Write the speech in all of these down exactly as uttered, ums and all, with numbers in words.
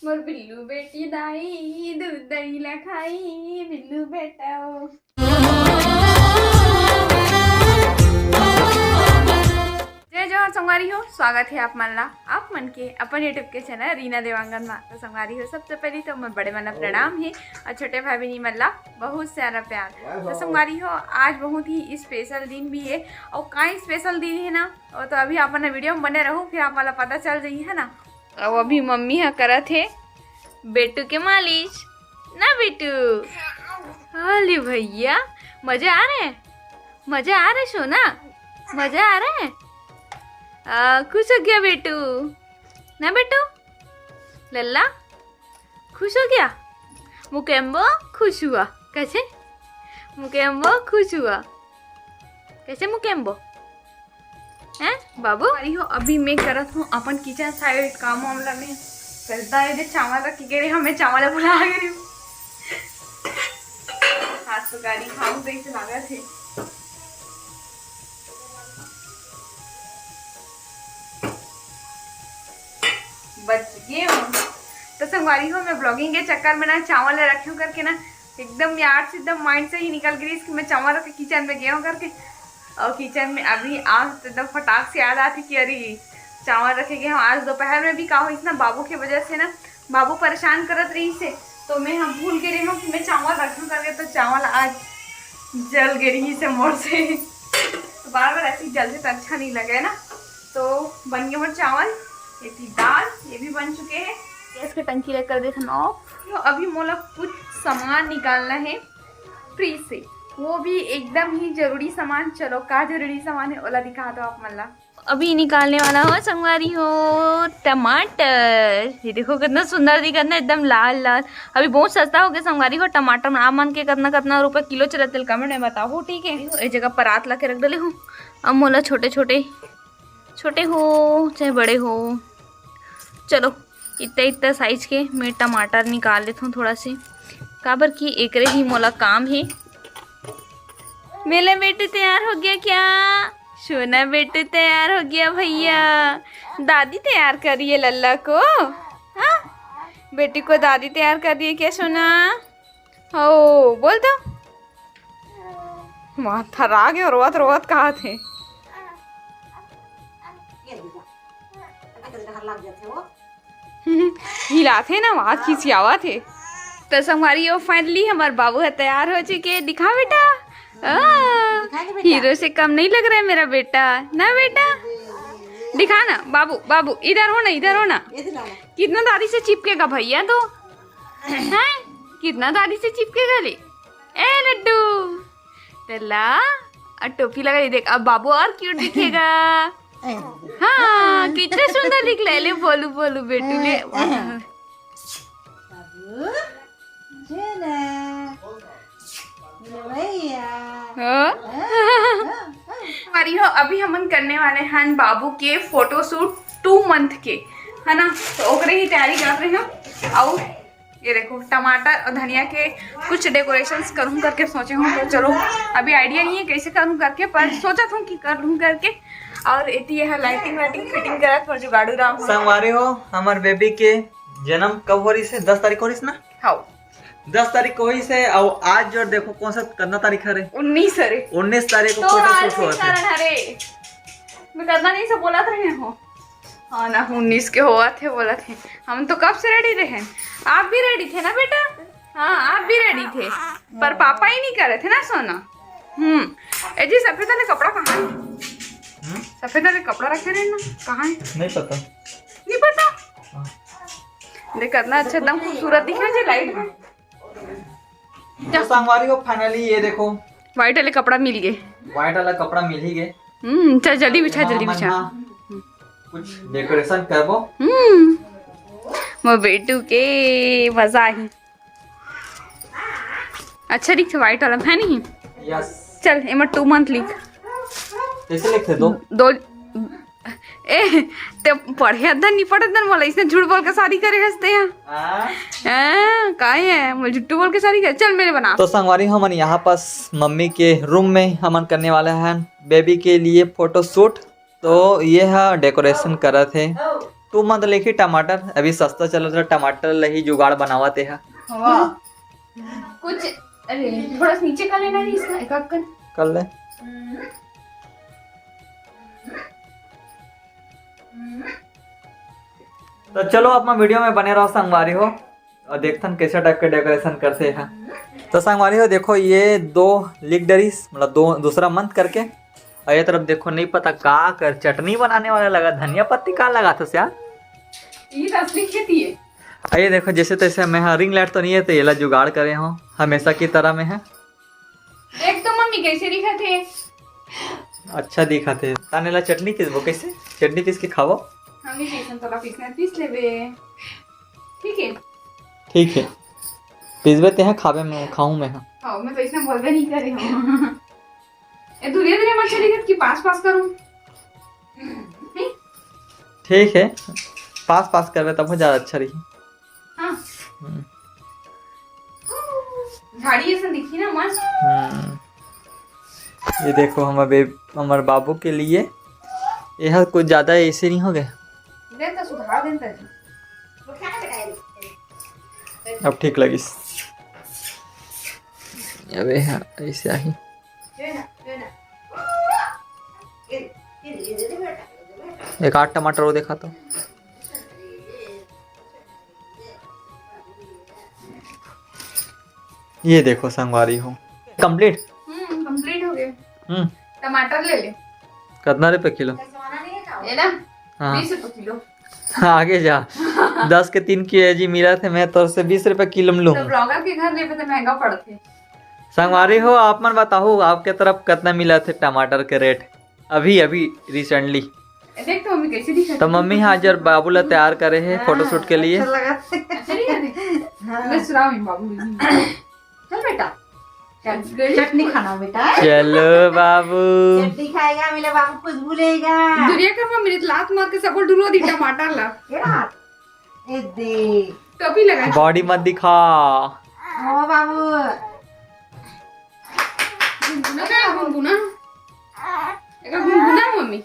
मोर बिल्लू बेटी दाई, दूध दही ला खाई, बिल्लू बेटा ओ। जय जोहार संगवारी हो, स्वागत हे आप मन ला, आप मन के अपन YouTube के चैनल रीना देवांगन मा। तो संगवारी हो, सबसे पहली तो मोर बड़े मन ला प्रणाम हे और छोटे भाई बहिनी मन ला बहुत सारा प्यार। तो संगवारी हो, आज बहुत ही स्पेशल दिन भी हे और का स्पेशल दिन हे ना, वो तो अभी आप मन वीडियो में बने रहो, फिर आप मन ला पता चल जाही, है ना। और अभी मम्मी ह करत हे बेटू के मालिश ना बेटू। अरे भैया, मजा आ रहा है, मजा आ रहा है सोना, मजा आ रहा है। आ, खुश हो गया बेटू ना बेटू, लल्ला खुश हो गया। मुकेम्बो खुश हुआ। कैसे? मुकेम्बो खुश हुआ। कैसे मुकेम्बो? हैं बाबू? अरे हो, अभी मैं करत हूँ अपन किचन साइड काम वाम ला। मैं करता है, जो चावल रख के गए रहे, हमें चावल भुला गए रहे। हाथ तो गाड़ी खाऊं जैसे लागत है। बच गए हूँ। तो संगवारी हो, मैं ब्लॉगिंग के चक्कर में ना चावल ला रखी हूँ करके ना एकदम याद से, एकदम माइंड से ही निकल गई कि मैं चावल रख के किचन में गया हूँ करके। और किचन में अभी आज तो एकदम फटाक से याद आती कि अरे चावल रखे गए हम। आज दोपहर में भी का होइस ना, बाबू के वजह से ना, बाबू परेशान करत रहिस हे, तो मैं हम भूल गए रहे हूँ कि मैं चावल रखूँ करके, तो चावल आज जल गए रहिस हे मोर से। तो बार बार ऐसे ही जलते तो अच्छा नहीं लगे ना। तो बन गए मोर चावल, ये थी दाल, ये भी बन चुके हैं। गैस के टंकी ला कर देथन ऑफ। तो अभी मोला कुछ सामान निकालना है फ्रिज से, वो भी एकदम ही जरूरी सामान। चलो, का जरूरी सामान है, ओला दिखा दो आप मन ला। अभी निकालने वाला हो संगवारी हो टमाटर। ये देखो कितना सुंदर दिखत ना, एकदम लाल लाल। अभी बहुत सस्ता हो गया संगवारी हो टमाटर। आप मन के कितना कितना रुपए किलो चलत तेल कमेंट में बताओ, ठीक है। ये जगह परात ला के रख डले हूँ। अब मोला छोटे छोटे, छोटे हो चाहे बड़े हो, चलो इतना इतना साइज के मैं टमाटर निकाल लेता हूँ थोड़ा से, काबर कि एकरे ही मोला काम है। मेरा बेटू तैयार हो गया क्या? सोना बेटू तैयार हो गया भैया। दादी तैयार कर रही है लल्ला को। हाँ, बेटी को दादी तैयार कर रही है क्या सोना? हो बोल तो। माथा राग है, रोवत रोवत कहा थे। हिलाथे ना, वहाँ खिसियावत हे। तो संगवारी हो, finally हमार बाबू है तैयार हो चुके। दिखा बेटा, आ, दिखा दे बेटा। हीरो से कम नहीं लग रहा है मेरा बेटा, ना बेटा? दिखा ना बाबू, बाबू इधर हो ना, इधर हो ना। ये दिखा ना। कितना दादी से चिपकेगा भैया तू, हैं? कितना दादी से चिपकेगा रे? ए लड्डू, तेला, और टोपी लगा ली, देख अब बाबू और क्यूट दिखेगा। हाँ, कितना सुंदर दिख रहा है। ले बोलू बोलू बेटू ले। बाबू, ये ले। ये भैया। हाँ? हाँ, हाँ, हाँ। हमारी हो, अभी हमन करने वाले हैं बाबू के फोटोशूट टू मंथ के, है ना? तो ओकरे ही तैयारी कर रहे हैं। और ये देखो टमाटर और धनिया के कुछ डेकोरेशंस करूँ करके सोचे हूँ। तो चलो, अभी आइडिया नहीं है कैसे करूँ करके, पर सोचा था कि कर लूँ करके। और इतनी यह लाइटिंग वाइटिंग फिटिंग करा और जुगाड़ू राम हो। संगवारी हो, हमार बेबी के जन्म कब हो रही से? दस तारीख हो रही से ना? हाँ। दस तारीख को होइस हे। और आज जो देखो कौन सा, कितना तारीख हरे? उन्नीस हरे। उन्नीस तारीख को तो फोटो आज शूट के होत हे। कारण हरे। मैं करना नहीं सब बोलत रहे हो। हाँ ना, उन्नीस के होवत हे बोलत हे। हम तो कब से रेडी रहे। आप भी रेडी थे ना बेटा? हाँ, आप भी रेडी थे, पर पापा ही नहीं करे थे ना सोना। हम्म। ए जी, सफेद वाले कपड़ा कहाँ है? हम्म? सफेद वाले कपड़ा रखे रहे ना, कहाँ है? नहीं पता। नहीं पता? हाँ। देख, कितना अच्छा, एकदम खूबसूरत दिख रहा है लाइट में। तो संगवारी हो, finally ये देखो, व्हाइट वाले कपड़ा मिल गए। व्हाइट वाला कपड़ा मिल ही गए। हम्म, चल जल्दी बिछा, जल्दी बिछा। हाँ, कुछ डेकोरेशन करबो। हम्म, मोर बेटू के मजा ही। अच्छा दिखथे व्हाइट वाला, है नहीं? यस। चल, एमा टू मंथ लिख। कैसे लिखथे दो? दो। ए, ते पढ़े अदन नहीं पढ़े अदन, मोला इसने झूठ बोल के शादी करे हंसते हैं। हाँ? हाँ, काहे है? मोला झूठ बोल के शादी करे। चल, मेरे बना। तो संगवारी, हमन यहाँ पास मम्मी के रूम में हमन करने वाले हैं बेबी के लिए फोटोशूट। तो ये हा डेकोरेशन करत हे, टू मंथ लेके टमाटर, अभी सस्ता चलत रहा, टमाटर लही जुगाड़ बनावत हे। वाह। कुछ, अरे, थोड़ा सा नीचे कर लेना नहीं इसका, एक आध कर। कर ले। तो चलो, अपना वीडियो में बने रहो संगवारी हो, और देखथन कैसे टाइप के डेकोरेशन करते हैं। तो संगवारी हो, देखो, ये दो लिख डरिस, मतलब दो, दूसरा मंथ करके। और ये तरफ देखो, नहीं पता का कर चटनी बनाने वाला लगा, धनिया पत्ती का लगा था यार। ये तो असली खेती है। और ये देखो, जैसे तैसे मैं, हाँ, रिंग लाइट तो नहीं है, तो ये ला जुगाड़ करे हो हमेशा की तरह में है। देख तो मम्मी कैसे दिखत हे। अच्छा दिखत हे। ताने ला चटनी पीसबो कैसे? चटनी पीस के खाबो। हमने पीसन तोला पीसना पीस लेबे। ठीक है। ठीक है। पीसबे तेहा खाबे मैं, खाऊं मैं, हाँ। हाँ, मैं तो इसने बोलबे नहीं करे हूँ। ए, धीरे धीरे मत चली कि पास पास करूँ। ठीक है, पास पास करबे तब ज्यादा अच्छा रही। हाँ। हम्म। झाड़ी ऐसा दिखी ना मस्त। हम्म। ये देखो, हमर बे-, हमर बाबू के लिए ये कुछ ज्यादा ऐसे नहीं हो गए। देन तो सुधार देन तो। अब ठीक लगिस। अबे हाँ, ऐसे आही। एक आध टमाटर वो देखा तो। ये देखो संगवारी हो, कंप्लीट। हम्म, कंप्लीट हो गए। हम्म। टमाटर ले ले। कितना रुपए किलो? ये ना, हाँ। बीस रुपए किलो। आगे जा। दस के तीन केजी मिला थे, मैं तोर से बीस रुपए किलो में लूँ। तो ब्लॉगर के घर लेबे तो महंगा पड़थे। संगवारी हो, आप मन बताओ, आपके तरफ कितना मिला थे टमाटर के रेट अभी, अभी रिसेंटली? देख तो मम्मी कैसे दिखा तो मम्मी, हाँ, जर बाबू ला तैयार करे है फोटोशूट के लिए। अच्छा लगा। अच्छा नहीं लगा? हाँ। मैं सुनाऊँ बाबू। चल बेटा, चल, चटनी खाना बेटा। चलो बाबू। चटनी खाएगा मेरा बाबू, खुशबू लेगा। दुनिया का मम्मी ने लात मार के सबल डुलो दी टमाटर ला। ये रात, ये दे। टोपी लगा। बॉडी मत दिखा। ओ बाबू। गुनगुना, गुनगुना। एका गुनगुना मम्मी।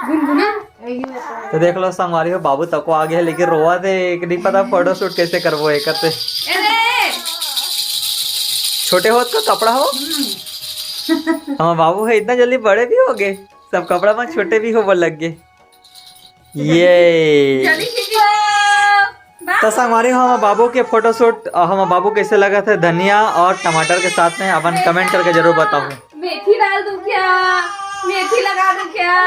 गुनगुना। तो देख लो संगवारी हो, बाबू तको आ गया है, लेकिन रोवा थे, एक नहीं पता फोटोशूट कैसे करबो एक से। अरे। छोटे होत का कपड़ा हो? हमार बाबू है, इतना जल्दी बड़े भी हो गए, सब कपड़ा में छोटे भी होबे लग गए। ये जल्दी खींची। तो संगवारी हो, हमार बाबू के फोटोशूट, अ, हमार बाबू कैसे लगा थे धनिया और टमाटर के साथ में, अपन कमेंट करके जरूर बताओ। मेथी डाल दूं क्या? मेथी लगा दूं क्या?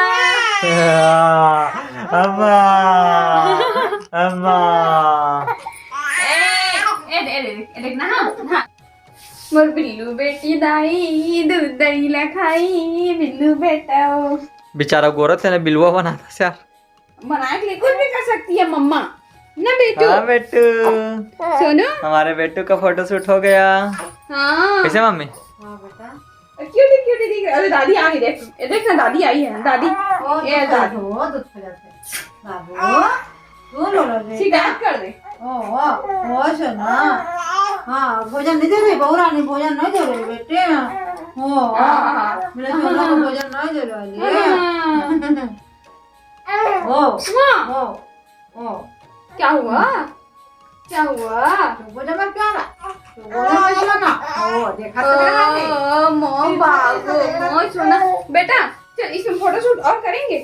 अम्मा, अम्मा। ए, ए, ए, ए, देखना, हाँ, हाँ। मोर बिल्लू बेटी दाई, दूध दही ला खाई, बिल्लू बेटा ओ। बेचारा गोरत है ना, बिलुआ बनाता से यार। बना के लिए कुछ भी कर सकती है मम्मा, ना बेटू? हाँ बेटू। सोनू? हमारे बेटू का फोटोशूट हो गया। हाँ। कैसे मम्मी? हाँ बेटा। क्यूटी क्यूटी दिख रहा। अरे दादी आ गई, देख, ये देख ना, दादी आई है, दादी। ओ, ये दूध दादी। खा लो, दूध खा जाते हैं। बाबू, तू लो लो बेटा। शिकायत कर दे। ओ, ओ, ओ सोना। हाँ, भोजन नहीं दे रही, बहू रानी भोजन नहीं दे रही बेटे। ओ, हाँ, हाँ। मेरे सोना को भोजन नहीं दे रही। हाँ। ओ, हाँ। ओ, ओ। क्या हुआ? क्या हुआ? तो बोले, "मैं क्या रहा?" तो बोले, "मैं क्या ना?" ओ, देखा तो मेरा हाथ है। ओ, मो बाबू, मो सोना। बेटा, चल, इसमें फोटोशूट और करेंगे,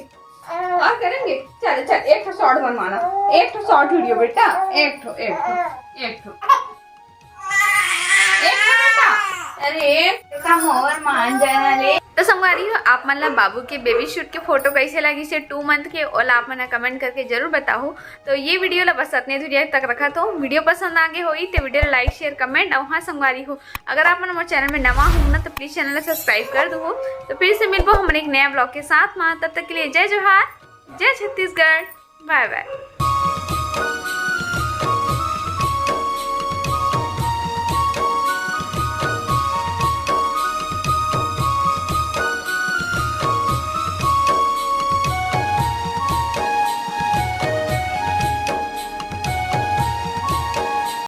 और करेंगे। चल, चल, एक ठो शॉर्ट बनवाना, एक ठो शॉर्ट वीडियो बेटा, एक ठो, एक ठो, एक ठो। एक ठो बेटा, अरे, बेटा मोर मान जाना ले। तो संगवारी हो, आप मन ला बाबू के बेबी शूट के फोटो कैसे लगिस हे टू मंथ के, ओला आप मन कमेंट करके जरूर बताओ। तो ये वीडियो ला बस अतने दुरिया तक रखत हों। वीडियो पसंद आगे होई तो वीडियो ला लाइक, शेयर, कमेंट, और हाँ संगवारी हो, अगर आप मन हमारे चैनल में नवा हो ना तो प्लीज चैनल ला सब्सक्राइब कर दो। तो फिर से मिलबो हमन एक नया ब्लॉग के साथ में, तब तक के लिए जय जोहार, जय छत्तीसगढ़, बाय बाय।